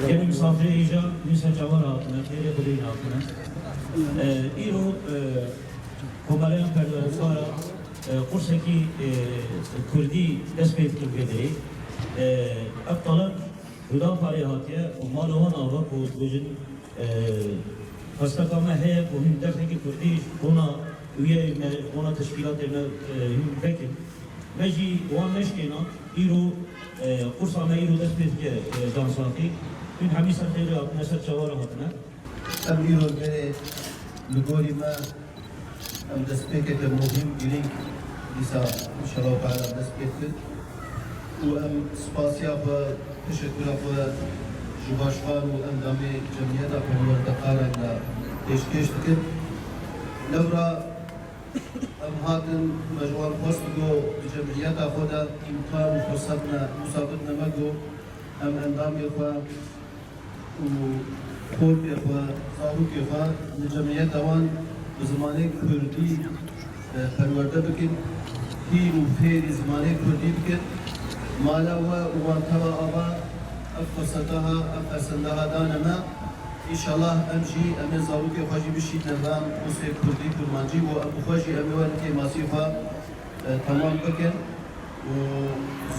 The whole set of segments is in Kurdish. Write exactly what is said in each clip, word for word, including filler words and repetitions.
Gelî misafirê hêja, hûn ser çawa re hatine, xêrê Xwedê hatine. E, îro, e, Komeleya Perwerdekarê, e, kursekî, e, kurdî dest pê dike vê derê. E, ev taleb Hudaparê hatiye û mala wan ava ku dibêjin, e, xwesteka me heye ku hûn dersekî kurdî ji bona wiyayê me, ji bona teşkîlatê me, e, hûn vekin. Me jî wan neşkêna, îro, e, qursa me îro dest pê dike, e, Cansakî. Hûn hemî ser xêrê hatine, ser çawa re hatine. Em îro li gorî me, em destpêkeke muhîm, girîng, dîsa inşallah teala dest pê dikin. Û em spasiya xwe, teşekkura xwe ji başqan û endamê cemiyeta perwerdekaran de pêşkêş dikin. Lewra em hatin, me ji wan xwest ku di cemiyeta xwe de îmkan û firsat me, wisa bidine me ku em endamê xwe û xortê xwe, zarokê xwe li cemiyeta wan bi zimanê kurdî, e, perwerde bikin, hîn û fêrî zimanê kurdî bikin. Mala we û wan teva ava ev firseta ha, ev fersenda ha dane me. Înşallah em jî, em ê zarokê xwe jî bişîne van kursê kurdî, kurmancî û em bi xwe jî em ê werin kêmasî xwe, e, temam bikin. Û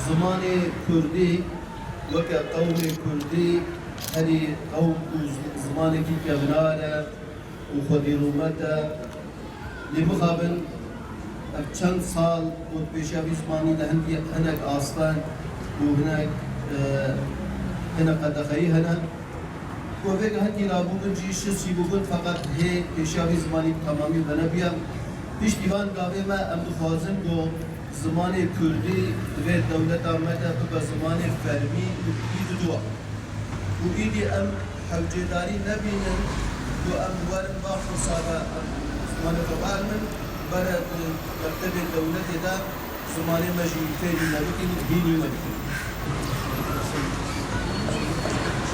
zimanê kurdî weke qewmê kurdî herî qewm û zi-, zimanekî kevnar e û xwedî rûmet e. Lê mixabin ev çend sal got pêşiya vî zimanî de hindî, hinek asteng û hinek, e, hinek qedexeyî hene. Ku vê hingî rabûbin jî şist jî bûbin, feqet hê pêşiya vî zimanî bi temamî venebûye. Piştî van gavê me em dixwazin ku zimanê kurdî di vê dewleta me de bibe zimanê fermî û pî diduwa. Û îdî em hewcêdarî nebînin ku em werin va firsa de em zimanê xwe bielmin, were di mektebê dewletê de zimanê me jî fêrî me bikin, hînî me bikin.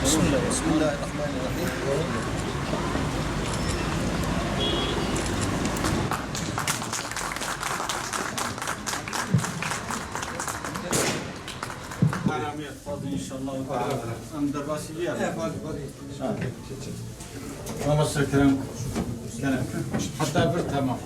Bismillah. Bismillahirrahmanirrahim. Aramiyet fazla inşallah. Em derbasî diye. Mamoste kerem, kerem. Hatta bir tamam.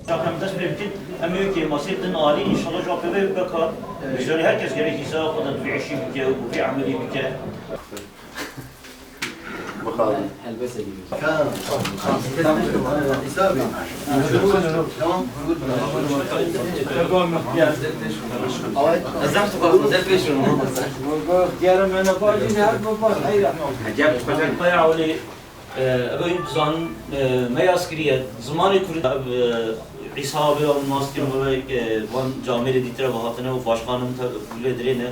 Em dest pê bikin, em ê kêmasê bidin alî, înşallah ji pê ve beka. Ji herkes gerek îsa xwe de vê işî bike û vê emelî bike. Bixabin. Helbese gibi. Tamam. Tamam. Tamam. Tamam. Gerem ene bacin her baba heyra. Acayip. Bayağı öyle, e, ev bizanin, e, me yaz kiriye. Zimanê Kurd, e, Îsa abi û Nasir ve, e, van camêrê dîtire ve hatine û başkanım te-, kulê dirêne.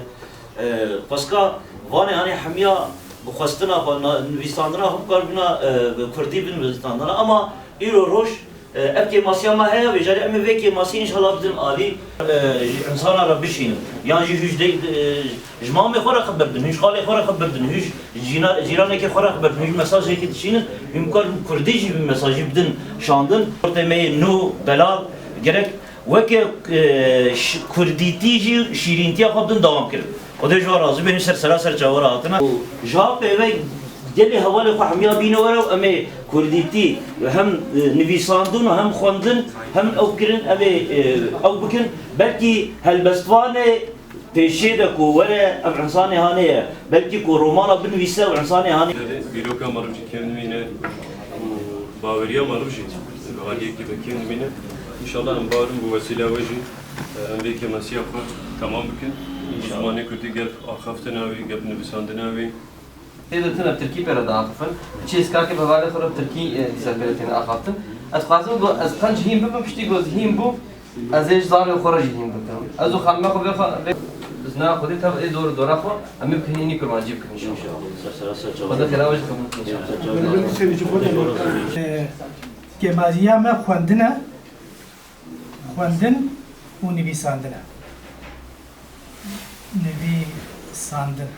E, paska vanê, hani, hemiya bi xwestina xwe, na-, nivîsandina xwe bikaribûna, e, bi kurdî binivîsandina. Ama îro roj, e, ev kêmasiya me heye, vêcarê em ê vê kêmasî înşallah bidin alî, e, ji insana re bişînin. Yan jî hûj de, e, ji mamê xwe re xeber bidin, hûj xalê xwe re xeber bidin, hûj jîna-, cîranekê xwe re xeber bidin, hûj mesajekê dişînin, hûn bikarin kurdî jî vî mesajî bidin şandin. Ortê me yê nû, delal, gerek Weke, e, ş-, kurdîtî jî şîrîntiya xwe bidin dewam kirin. Xwedê ji we razî be, hûn ser sera ser çawa re hatine. Û ji ha pê ve gelê hevalê xwe hemiya bîne were û em ê kurdîtî hem, e, nivîsandin û hem xwendin, hem ew kirin, em ê, e, ew bikin. Belkî helbestvanê pêşê de ku were ev insanê hanê ye. Belkî ku romana binivîse ev insanê hanê. Dîroka meriv jî kêm dimîne û baweriya meriv jî bi aliyekî ve kêm dimîne. Înşallah em bawerin bi wesîla we jî, e, em vê kêmasiya xwe temam bikin. Zimanê kurdî gel axaftina wî, gel nivîsandina wî. Tê de tune bi tirkî pê re diaxifin. Çê skakê bi hevalê xwe re bi tirkî, e, dîsa pê re têne axaftin. Ez dixwazim ku ez qenc hîn bibim, piştî ku ez hîn bûm, ez ê ji zarê xwe re jî hîn bikim. Ez û xanima xwe vê xwe, vê, bi zina Xwedê tev ê dor û dora xwe, em ê bikin hînî kurmancî bikin înşallah. Xwedê xêra we jî qebûl bikin înşallah. E, kêmariya me xwendin e, xwendin û nivîsandin e. Nivîsandin.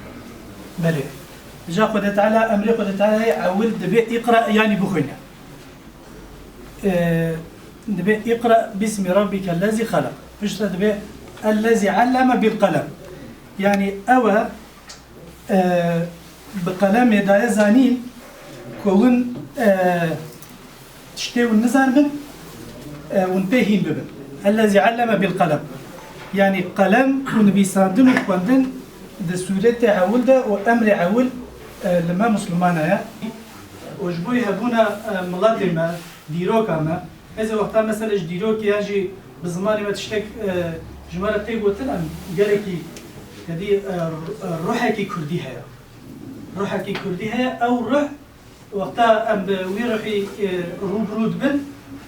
Belê. Ji Xwedê Teala, emrê Xwedê Teala ye, ewil dibê îqra, yanî bixwîne. Ee, dibê îqra bismî rabbîkellezî xelaq. Piştre dibe ellezî alleme bil qelem. Yani ew e, e, bi qelemê daye zanîn ku hûn, e, tiştê hûn nizanibin, e, hûn pê hîn bibin. Ellezî alleme bil qelem. Yani qelem û nivîsandin û xwendin di sûretê ewil de û emrê ewil, e, li me Muslimana ye. Û ji bo hebûna, e, miletê me, dîroka me, ez ê wexta mesela ji dîrokê yan jî bi zimanê me tiştek, e, ji me re tê gotin, em gelekî, kedî, e, r-, e, ruhekî kurdî heye. Ruhekî kurdî heye, ew ruh, wexta em bi wî ruhî, e, rû bi rû dibin,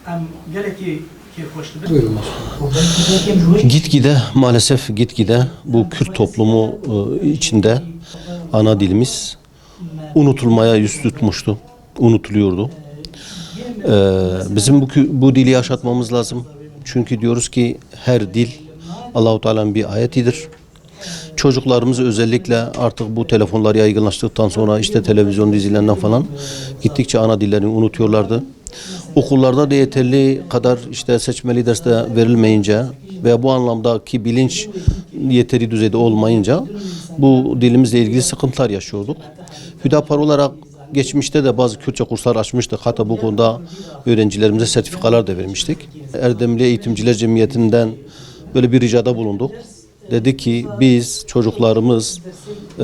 em gelekî kêfxweş dibin. Gitgide, maalesef gitgide bu Kürt toplumu, e, içinde ana dilimiz unutulmaya yüz tutmuştu, unutuluyordu. Ee, bizim bu kü-, bu dili yaşatmamız lazım. Çünkü diyoruz ki her dil Allahu Teala'nın bir ayetidir. Çocuklarımız özellikle artık bu telefonlar yaygınlaştıktan sonra işte televizyon dizilerinden falan gittikçe ana dillerini unutuyorlardı. Okullarda da yeterli kadar işte seçmeli ders de verilmeyince veya bu anlamdaki bilinç yeteri düzeyde olmayınca bu dilimizle ilgili sıkıntılar yaşıyorduk. Hüdapar olarak geçmişte de bazı Kürtçe kurslar açmıştık. Hatta bu konuda öğrencilerimize sertifikalar da vermiştik. Erdemli Eğitimciler Cemiyeti'nden böyle bir ricada bulunduk. Dedi ki biz çocuklarımız, e,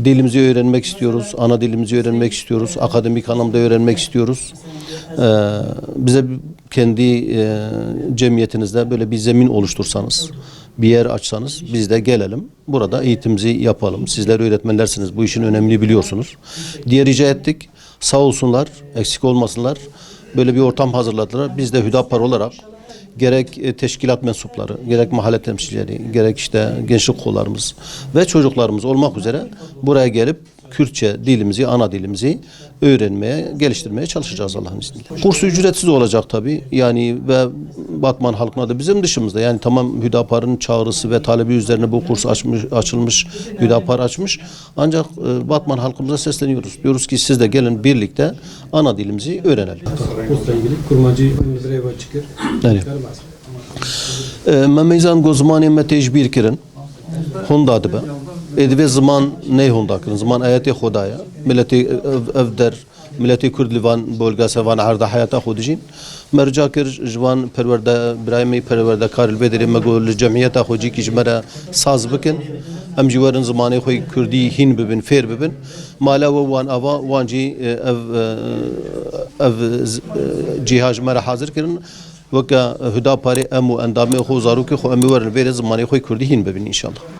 dilimizi öğrenmek istiyoruz, ana dilimizi öğrenmek istiyoruz, akademik anlamda öğrenmek istiyoruz. E, bize kendi, e, cemiyetinizde böyle bir zemin oluştursanız, bir yer açsanız biz de gelelim, burada eğitimimizi yapalım. Sizler öğretmenlersiniz, bu işin önemini biliyorsunuz diye rica ettik. Sağ olsunlar, eksik olmasınlar. Böyle bir ortam hazırladılar. Biz de Hüdapar olarak gerek, e, teşkilat mensupları, gerek mahalle temsilcileri, gerek işte gençlik kollarımız ve çocuklarımız olmak üzere buraya gelip Kürtçe dilimizi, ana dilimizi öğrenmeye, geliştirmeye çalışacağız Allah'ın izniyle. Kurs ücretsiz olacak tabii. Yani ve Batman halkına da bizim dışımızda. Yani tamam Hüdapar'ın çağrısı ve talebi üzerine bu kurs açmış, açılmış, Hüdapar açmış. Ancak, e, Batman halkımıza sesleniyoruz. Diyoruz ki siz de gelin birlikte ana dilimizi öğrenelim. Kursla ilgili Kurmancî min bi rê ve çi kir? Evet. E, me meyzan got zimanê me tê ji bîr kirin. Honda dibe. Ê divê ziman ney honda kirin. Ziman ayetê Xweda ye. Miletê ev, ev der, miletê Kurd li van bolgase van erda heyata xwe dijîn. Me rica kir ji van perwerde, birayê me yî perwerdekar li vê derê me got li cemiyeta xwe cîkî ji me re saz bikin. Em jî werin zimanê xwe kurdî hîn bibin, fêr bibin. Mala we wan ava, wan jî, e, ev, e, ev, e, cîha ji me re hazir kirin. Weke Hudaparê em û endamê xwe û zarokê xwe em ê werin vêrê zimanê xwe kurdî hîn bibin înşallah.